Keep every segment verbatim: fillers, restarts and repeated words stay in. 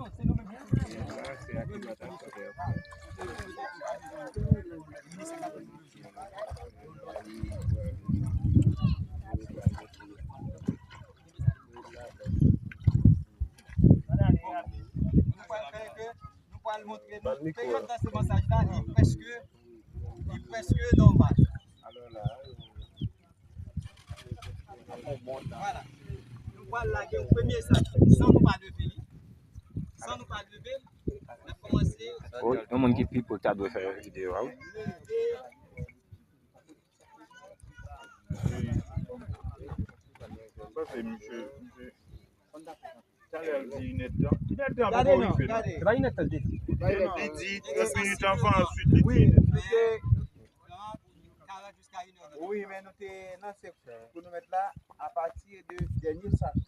Nou pral fè ke, nou pral montre nou peryòd ansemasaj la, li prèske, li prèske nòmal. Vwala. Nou pral lage yon premye sach san nou pa leve li. San nou pa leve l, n ap kòmanse. Oh, yon moun ki pi pwòp ta dwe fè videyo a, wi. Leve. Sa se misye, misye. Talè l di inèdtan. Inèdtan pa rive non. Se pa inèdtan l te di. Li di trant minit anvan, answit li di inèdtan. Wi, men nou te nan sèk pou nou mèt la apati de dènye sach.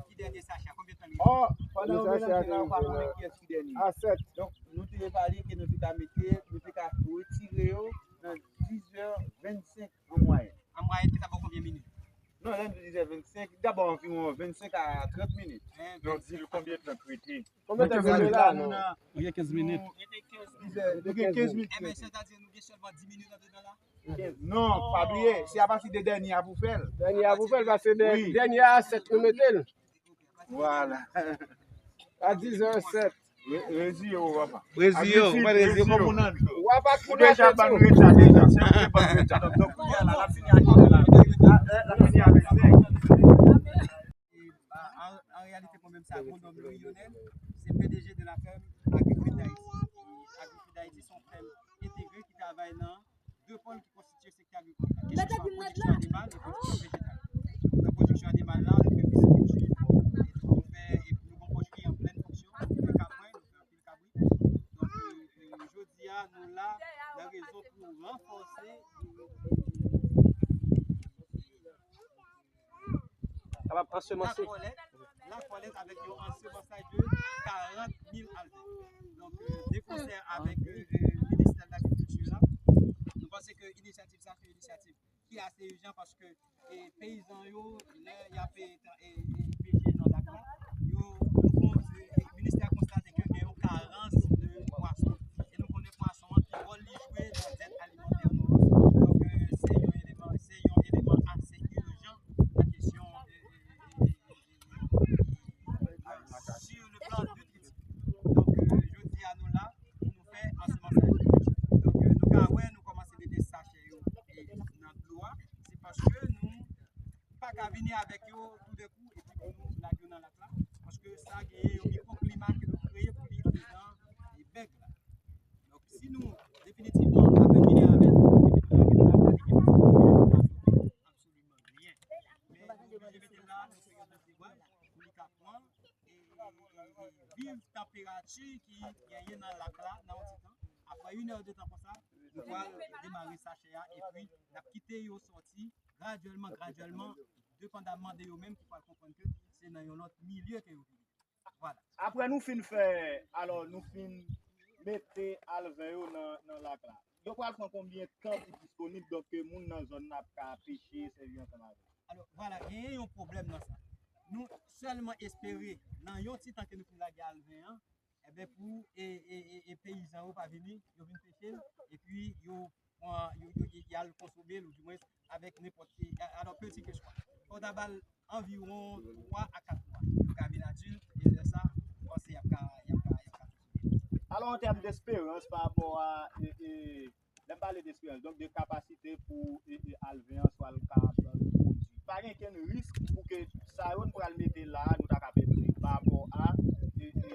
Ki dènye sach la? Konbyen tan li? Oh, pandan yo melange la, yo pa konnen kiyès ki dènye. A sèt. Donk, nou te pale ke nou te ka mete, nou te ka retire yo nan dizè vennsenk an mwayèn. An mwayèn, ki ta ba w konbyen minit? Non, lè m di dizè vennsenk, dabò anviwon vennsenk a trant minit. Donk, di l konbyen tan k rete. Konbyen tan k rete la, nou nan, nou gen kenz minit. Nou gen kenz minit. Enben, sètadi, nou gen sèlman dis minit andedan la? Non, pa bliye, se apati de dènye a pou fè l. Dènye a pou fè l, paske dè-, dènye a sèt nou mete l. Vwala. A dizè sèt. Re-, reziye w, papa. Reziye w, mwen reziye w. Ou pa konnen deja ban nou reta deja. Se ou ki ban nou reta. Donk, donk, kounye a la, l ap fini ak la. L ap fini avèk sèk. An, an reyalite, mwen menm, se Agwonòm Louis Lionel, se P D G de la fèm Agrifrid Haïti. Agrifrid Haïti se yon fèm entegre ki travay nan de pòl ki konstitye sektè agrikòl la, keseswa pwodiksyon animal e pwodiksyon vejetal. Nan pwodiksyon animal la, nou fè pisikilti, epi nou fè, epi nou gen yon pòchri an plèn fonksyon, nou fè kapwen, nou fè anpil kabrit. Donk, e, e, jodi a, nou la, nan rezon pou ranfòse kapab ansemanse. Lakòlèt, Lakòlèt avèk yon ansemasaj de karant mil alven. Donk, e, de konsè avèk, e, e, ministè de lagrikilti la, nou panse ke inisyativ sa se yon inisyativ ki ase ijan paske, e, peyizan yo, lè y ap, e, e, e, peche nan lak la, yo, nou kon-, e, e, ministè a konstate ke gen yon karans de pwason. E nou konnen pwason an, ki wòl li jwe nan dèt alimantè nou. Donk, e, se yon eleman, se yon eleman ase ijan nan kesyon, e, e, e, e, e, sur le plan nutritif. Donk, e, jodi a nou la pou nou fè ansemasaj. Donk, e, nou ka wè, nou kòmanse mete sachè yo, e, nan dlo a. Se paske nou pa ka vini avèk yo toudenkou epi pou nou lage yo nan lak la. Paske sa genyen yon mikwoklima ke nou kreye pou li andedan, e, bèg la. Donk, si nou, definitivman, apèn vini avèk, epi nou lage nan lak la, li gen posiblite pou li pa absòbe absoliman anyen. Men, nou oblije mete l la nan peryòd de fevwaj, pou li ka pran, e, e, e, e, viv tanperati ki genyen nan lak la, nan yon ti tan. Apre inè de tan konsa, nou pral demare sachè a, epi n ap kite yo sòti gradyèlman, gradyèlman, depandamman de yo menm ki pral konprann ke se nan yon lòt milye ke yo vini. Vwala. Apre nou fin fè, alò, nou fin mete alven yo nan, nan lak la, yo pral pran konbyen tan pou disponib, donk, ke moun nan zòn nan ap ka peche, sèvi ansanm avè l? Alò, vwala, genyen yon pwoblèm nan sa. Nou sèlman espere, nan yon ti tan ke nou fin lage alven an, enben, pou, e, e, e, e peyizan yo pa vini, yo vin peche l, epi yo pran, yo, yo, y, y al konsome l, oudimwens avèk nenpòt, e, a, alò, kèlkeswa. Fò w ta ba l anviwon twa a kat mwa. Yo ka vin adilt, e lè sa, m panse y ap ka, y ap ka, y ap ka konsome l. Alò, an tèm desperans pa rapò a, e, e, lè m pale desperans, donk de kapasite pou, e, e, alven an, swa l ka pwodui. Pa gen okenn risk pou ke sa yo n pral mete la a, nou ta ka pèdi pa rapò a, e, e,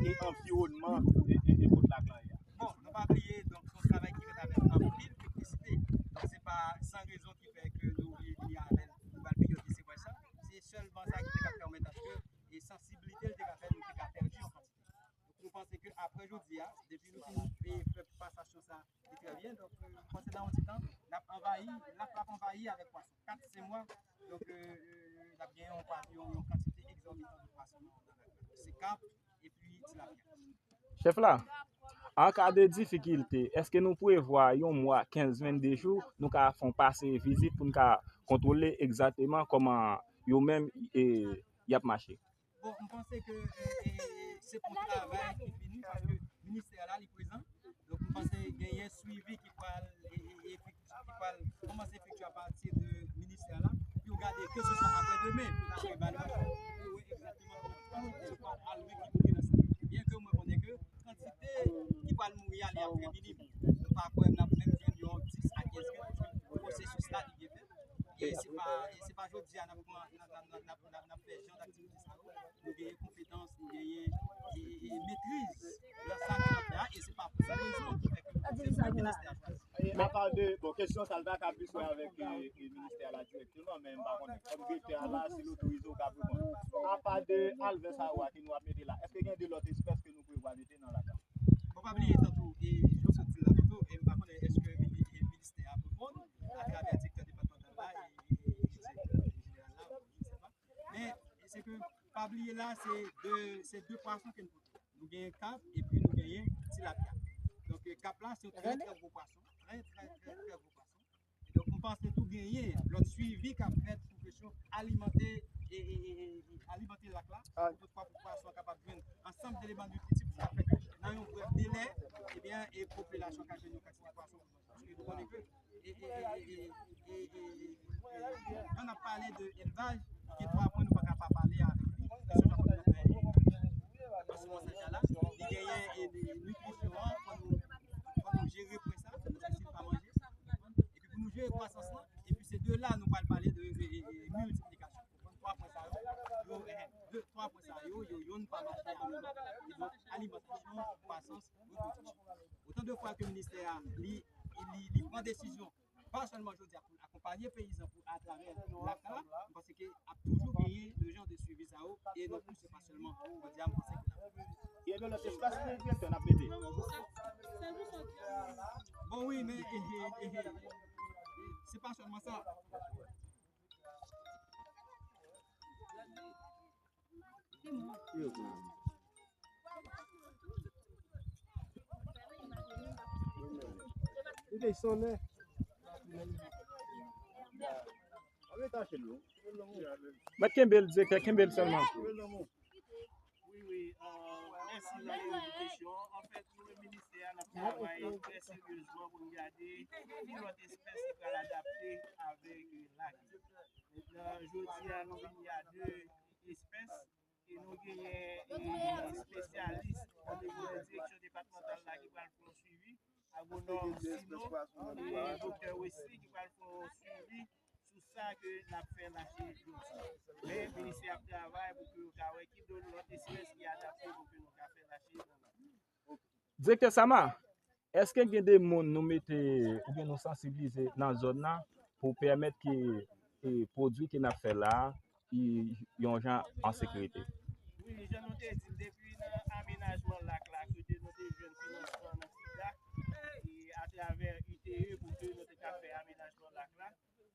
e anviwònman, e, e, e kot lak lan ye a. Bon, nou pa bliye, donk, se yon travay ki fèt avèk anpil teknisite. Donk, se pa san rezon ki fè ke nou vle vini avè l, nou ba l peryòd de sekwans la. Se sèlman sa ki te ka pèmèt aske, e sansiblite l te ka fè nou te ka pèdi yon kantite. Donk, nou panse ke apre jodi a, depi nou fin, e, fè pasasyon sa, li trè byen. Donk, e, nou panse nan yon ti tan, n ap anvayi, lak la ap anvayi avèk pwason. Kat, senk mwa. Donk, e, e, n ap gen yon pa-, yon, yon kantite egzòbitan de pwason nan, nan lak la. Se kap, epi tilapya. Chèf la, an ka de difikilte, èske nou prevwa yon mwa, kenz, vennde jou, nou ka fè yon pase vizit pou n ka kontwole egzakteman kòman yo menm, e, y ap mache? Bon, m panse ke, e, e, e, se Byen ke mwen konnen ke kantite ki pral mouri a li ap trè minim. Nou pa kwè n ap menm jwenn yon dis a kenz ke pwosesis la li byen fèt. E se pa, e se pa jodi a n ap pran, n ap, n ap, n ap, n ap, n ap fè jan daktivite sa yo. Nou genyen konpetans, nou genyen e, e, e metriz nan sa ke n ap fè a, e se pa pou sa rezon ki fè ke se sa ke ministè a chwazi. E apa de, bon, kesyon sa l ta ka plis wè avèk e, e ministè a la dirèkteman, men m pa konnen. Kòm direktè a la, si l otorize, w ka reponn. Apa de Alvens Awa ke nou ap mete la, èske gen de lòt espès ke nou prevwa mete nan lak la? Bon, pa bliye tantou, e, jan w sot di la tantou, e m pa konnen èske mini-, e, ministè a reponn atravè direktè depatmantal la e, e, e direktè jeneral la, je sais pas. Men, se ke, pa bliye la, se de, se de pwason ke n pote. Nou genyen kap, epi nou genyen tilapya. Donk, e, kap la, se yon trè, trè gwo pwason. Trè, trè, trè, trè gwo pwason. E donk, m panse tou genyen lòt swivi k ap fèt pou kesyon alimante, e, e, e, e, alimante lak la. Pou tout fwa pou pwason an kapab jwenn ansanm de eleman nitritif ki ka fè ke nan yon brèf delè, ebyen, e popilasyon ka jwenn yon kantite pwason. Paske nou konnen ke, e, e, e, e, e, e, e, lè n ap pale de elvaj, gen twa pwen nou pa ka pa pale avèk li. Kesyon jan kòm nou fè, e, ansemansadya la, li genyen, e, de nitrisyon an, fò nou, fò nou jere pwen sa, paske si l pa manje, epi pou nou jere kwasans lan, epi se de la nou pral pale de, e, e, e, miltiplikasyon. Twa pwen sa yo, yo, e, de, twa pwen sa yo, yo, youn pa mache a menm tan. E donk, alimantasyon, kwasans, repwodiksyon. Otan de fwa ke ministè a, li, li, li pran desizyon, pa sèlman jodi a pou l akonpanye peyizan pou atravè lak la, m panse ke ap toujou genyen de jan de swivi sa yo, e non plis se pa sèlman jodi a, m panse ke l ap. Gen de lòt espas, direktè, n ap mete. Bon, wi, men, e, e, e, e, se pa sèlman sa. Li te sonnen. Mèt kenbe l, direktè, kenbe l sèlman. Wi, wi, euh, mèsi nan kesyon. Anfèt, nou menm ministè a, n ap travay trè seryezman pou n gade ki lòt espès ki pral adapte avèk lak. Mentnan, jodi a, nou vin gen de espès e nou genyen, e, espesyalis nan direksyon depatmantal la ki pral fè yon swivi, agwonòm Sino, e doktè Wesley ki pral fè yon swivi sou sa ke n ap fè lache jodi a. Men, ministè ap travay pou ke yo ka wè ki lòt espès ki adapte pou ke nou ka fè lache nan lak. Direktè Sama, èske gen de moun nou mete oubyen nou sansibilize nan zòn nan pou pèmèt ke, e, pwodui ke n ap fè la a, i, yon jan an sekirite? Wi, jan nou te di l, depi nan amenajman lak la, kote nou te jwenn finansman nan FIDA, e atravè I T E pou ke nou te ka fè amenajman lak la,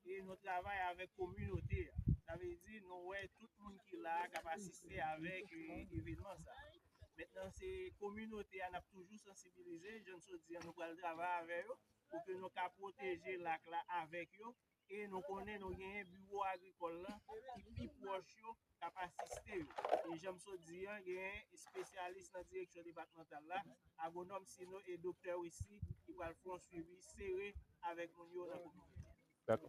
e nou travay avèk kominote a. Sa vle di, nou wè tout moun ki la a k ap asiste avèk, e, evènman sa a. Mentnan, se kominote a n ap toujou sansibilize. Jan n sot di a, nou pral travay avè yo pou ke nou ka pwoteje lak la avèk yo. E nou konnen nou genyen biwo agrikòl la ki pi pwòch yo k ap asiste yo. E jan m sot di a, genyen espesyalis nan direksyon depatmantal la, agwonòm Sino e doktè Wesly ki pral fè yon swivi sere avèk moun yo nan kominote a. Dakò.